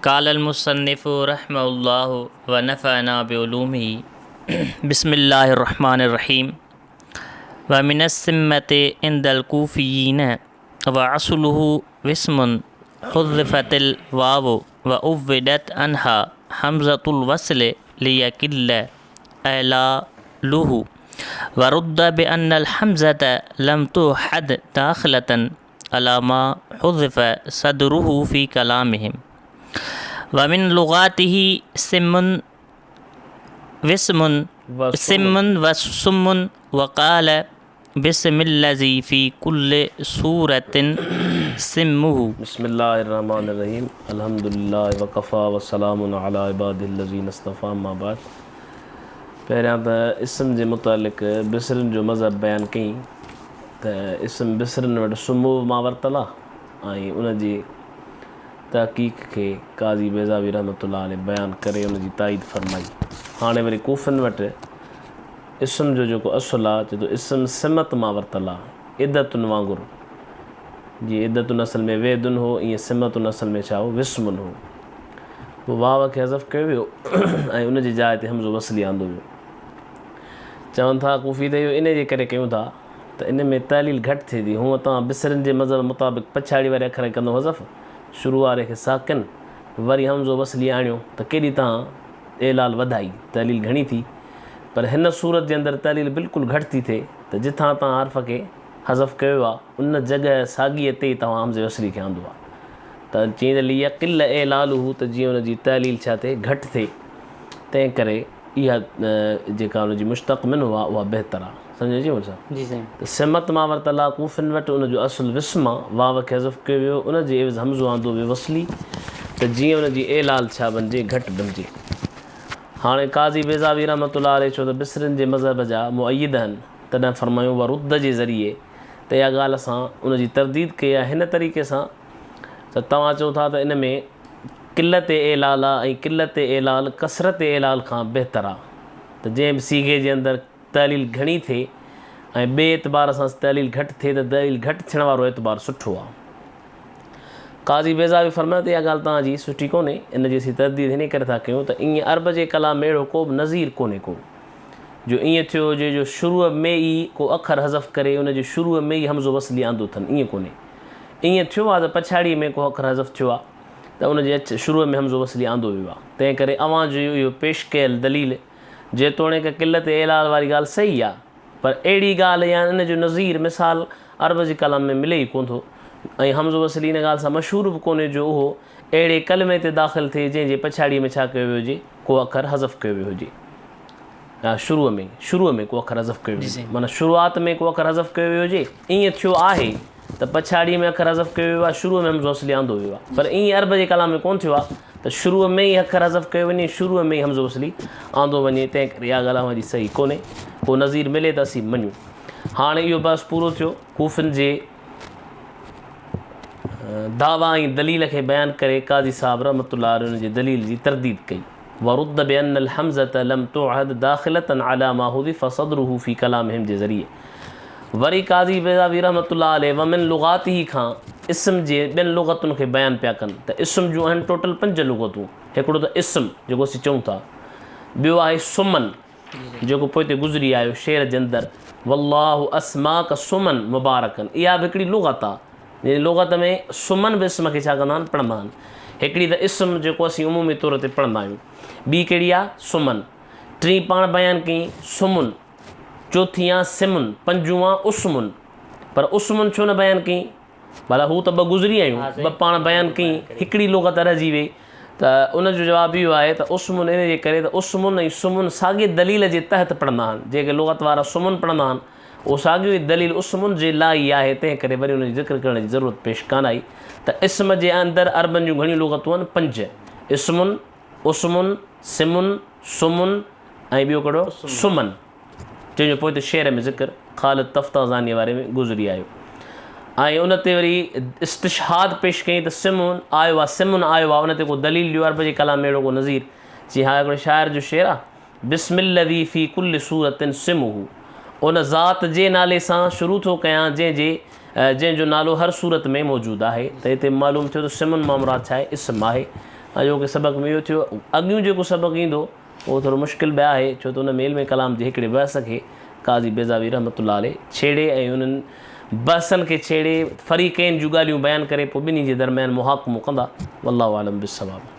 قال المصنف رحمه الله ونفعنا بعلومه بسم الله الرحمن الرحيم ومن السمة عند الكوفيين وأصله وسم حذفت الواو وعوضت عنها همزة الوصل ليقل إعلاله ورد بأن الحمزة لم توحد داخلة على ما حذف صدره في كلامهم ومن لغاته سم وسم سم وسم وقال بسم الذي في كل سورة سمه. بسم الله الرحمٰن الرحيم الحمد لله وڪفيٰ وسلام علي عباده الذين اصطفيٰ اما بعد پهريان ته اسم جي متعلق بصرين جو مذهب بيان ڪيائين ته اسم بصرين وٽ سمو مان ورتل آ ۽ ان جي تحقيق کي قاضي بيضاوي رحمة الله عليه بيان ڪري ان جي تائيد فرمائي. هاڻي وري ڪوفين وٽ اسم جو جيڪو اصل آ چي ٿو اسم سمت مان ورتل آ عدتن وانگر جيئن عدتن اصل ۾ وعدن هو ائين سمتن اصل ۾ ڇا هو وسمن هو پوء واو کي حذف ڪيو ويو ۽ ان جي جاء تي همزو وصلي آندو ويو. چون ٿا ڪوفي ته اهو انهيء جي ڪري ڪيون ٿا ته ان ۾ تعليل گهٽ ٿئي ٿي. هونء توهان بصرين جي مذهب مطابق پڇاڙي واري اکر کي ڪندو حذف، شروع واري کي ساڪن، وري همزو وصلي آڻيو ته ڪيڏي توهان اعلال وڌائي، تعليل گهڻي ٿي. پر هن صورت جي اندر تعليل بلڪل گهٽ ٿي ٿئي ته جتان توهان حرف کي حذف ڪيو آهي ان جڳهه ساڳيء تي ئي توهان همزي وصلي کي آندو آهي ته چيائين ته ليقل اعلاله ته جيئن ان جي تعليل ڇا ٿئي گهٽ ٿئي تنهن ڪري اها جيڪا ان جي مشتق منه آ اها بهتر آ. سمجهه اچي وئي صاحب؟ جي سائين. ته سمت مان ورتل آ ڪوفين وٽ ان جو اصل وسم آ، واو کي حذف ڪيو ويو ان جي عيوض همزو آندو ويو وصلي ته جيئن ان جي اعلال ڇا بنجي گهٽ بنجي. هاڻي قاضي بيضاوي رحمة الله عليه ڇو ته بصرين جي مذهب جا مؤيد آهن تڏهن فرمايو ورد جي ذريعي ته اها ڳالهه اسان ان جي ترديد ڪئي آهي هن طريقي سان ته توهان چئو ٿا ته ان ۾ قلت اعلال آ ۽ قلت اعلال ڪثرت اعلال کان بهتر آ ته جنهن به صيغي جي اندر تعليل گهڻي ٿئي ۽ ٻئي اعتبار سان تعليل گهٽ ٿئي ته تعليل گهٽ ٿيڻ وارو اعتبار سٺو آ. قاضي بيضاوي فرمايو ته اها ڳالهه توهان جي سٺي ڪونهي، ان جي اسين ترديد هن ڪري ٿا ڪيون ته ائين عرب جي ڪلام ۾ اهڙو ڪو به نظير ڪونهي ڪو جو ائين ٿيو هجي جو شروع ۾ ئي ڪو اکر حذف ڪري ان جي شروع ۾ ئي همزو وصلي آندو اٿن ائين ڪونهي ائين ٿيو آ ته پڇاڙيء ۾ ڪو اکر حذف ٿيو آ ته ان جي اچ شروع ۾ همزو وصلي آندو ويو آهي، تنهن ڪري اوهان جو اهو پيش ڪيل دليل جيتوڻيڪ قلت اعلال واري ڳالهه صحيح آهي، پر اهڙي ڳالهه يا ان جو نظير، مثال، عرب جي ڪلام ۾ ملي ئي ڪونه ٿو ۽ همزو وصلي ان ڳالهه سان مشهور به ڪونهي جو اهو اهڙي ڪلمي تي داخل ٿئي جنهن جي پڇاڙيء ۾ ڇا ڪيو ويو هجي، ڪو اکر حذف ڪيو ويو هجي يا شروع ۾ شروع ۾ ڪو اکر حذف ڪيو ويو هجي، معنيٰ شروعات ۾ ڪو اکر حذف ڪيو ويو هجي، ائين ٿيو آهي. ته پڇاڙيء ۾ اکر حذف ڪيو ويو آهي، شروع ۾ همزو وصلي آندو ويو آهي، پر ائين عرب جي ڪلام ۾ ڪونه ٿيو آهي ته شروع ۾ ئي اکر حذف ڪيو وڃي، شروع ۾ ئي همزو وصلي آندو وڃي، تنهن ڪري اها ڳالهه اوهان جي صحيح ڪونهي، ڪو نظير ملي ته اسين مڃون. هاڻي اهو بحث پورو ٿيو. ڪوفين جي دعويٰ ۽ دليل کي بيان ڪري قاضي صاحب رحمة الله عليه ان جي دليل جي ترديد ڪئي. ورد بأن الحمزة لم تعهد داخلة علي ما حذف صدره في ڪلامهم جي ذريعي وري قاضي بيضاوي رحمة الله عليه ومن لغاته کان اسم جي ٻين لغتن کي بيان پيا ڪن ته اسم جون آهن ٽوٽل پنج لغتون هڪڙو ته اسم جيڪو اسين چئون ٿا ٻيو آهي سمن جيڪو پوئتي گذري آيو شعر جي اندر والله اسماک سمن مبارڪن اها به هڪڙي لغت آهي يعني لغت ۾ سمن به اسم کي ڇا ڪندا آهن پڙهندا آهن. هڪڙي ته اسم جيڪو اسين عمومي طور تي پڙهندا آهيون. ٻي ڪهڙي آهي سمن. ٽين پاڻ بيان ڪئي سمن. چوٿين آهي سمن. پنجون آهي اسمن. پر اسمن ڇو نه بيان ڪئي؟ ڀلا هو ته ٻه گذري آيون، ٻه پاڻ بيان ڪئي، هڪڙي لغت رهجي وئي. ته ان جو جواب اهو آهي ته اسمن ان جي ڪري ته اسمن ۽ سمن ساڳي دليل جي تحت پڙهندا آهن. جيڪي لغت وارا سمن پڙهندا آهن اهو ساڳيو ئي دليل اسمن جي لاء ئي آهي، تنهن ڪري وري ان جو ذڪر ڪرڻ جي ضرورت پيش ڪانه آئي ته اسم جي اندر عربن جون گهڻيون لغتون آهن، پنج، اسمن، اسمن، سمن، سمن ۽ ٻيو ڪهڙو؟ سمن، جنهن جو پوئتي شعر ۾ ذڪر خالد تفتازانيء واري ۾ گذري آيو ۽ ان تي وري استشهاد پيش ڪيائين ته سمن آيو آهي، سمن آيو آهي، ان تي ڪو دليل ڏيو عرب جي ڪلام ۾ اهڙو ڪو نظير؟ چي ها هڪڙو شاعر جو شعر آهي. بسم الذي في ڪل سورة سمه ان ذات جي نالي سان شروع ٿو ڪيان جنهن جي جنهن جو نالو هر سورت ۾ موجود آهي ته هتي معلوم ٿيو ته سمن مان مراد ڇا آهي اسم آهي اڄوڪي سبق ۾ اهو ٿيو. اڳيون جيڪو سبق ايندو اهو ٿورو مشڪل به آهي، ڇو ته ان ۾ علم ڪلام جي هڪڙي بحث کي قاضي بيضاوي رحمة الله عليه ڇيڙي ۽ انهن بحثن کي ڇيڙي فريقين جون ڳالهيون بيان ڪري پوء ٻنهي جي درميان محاڪمو ڪندا. والله اعلم بالصواب.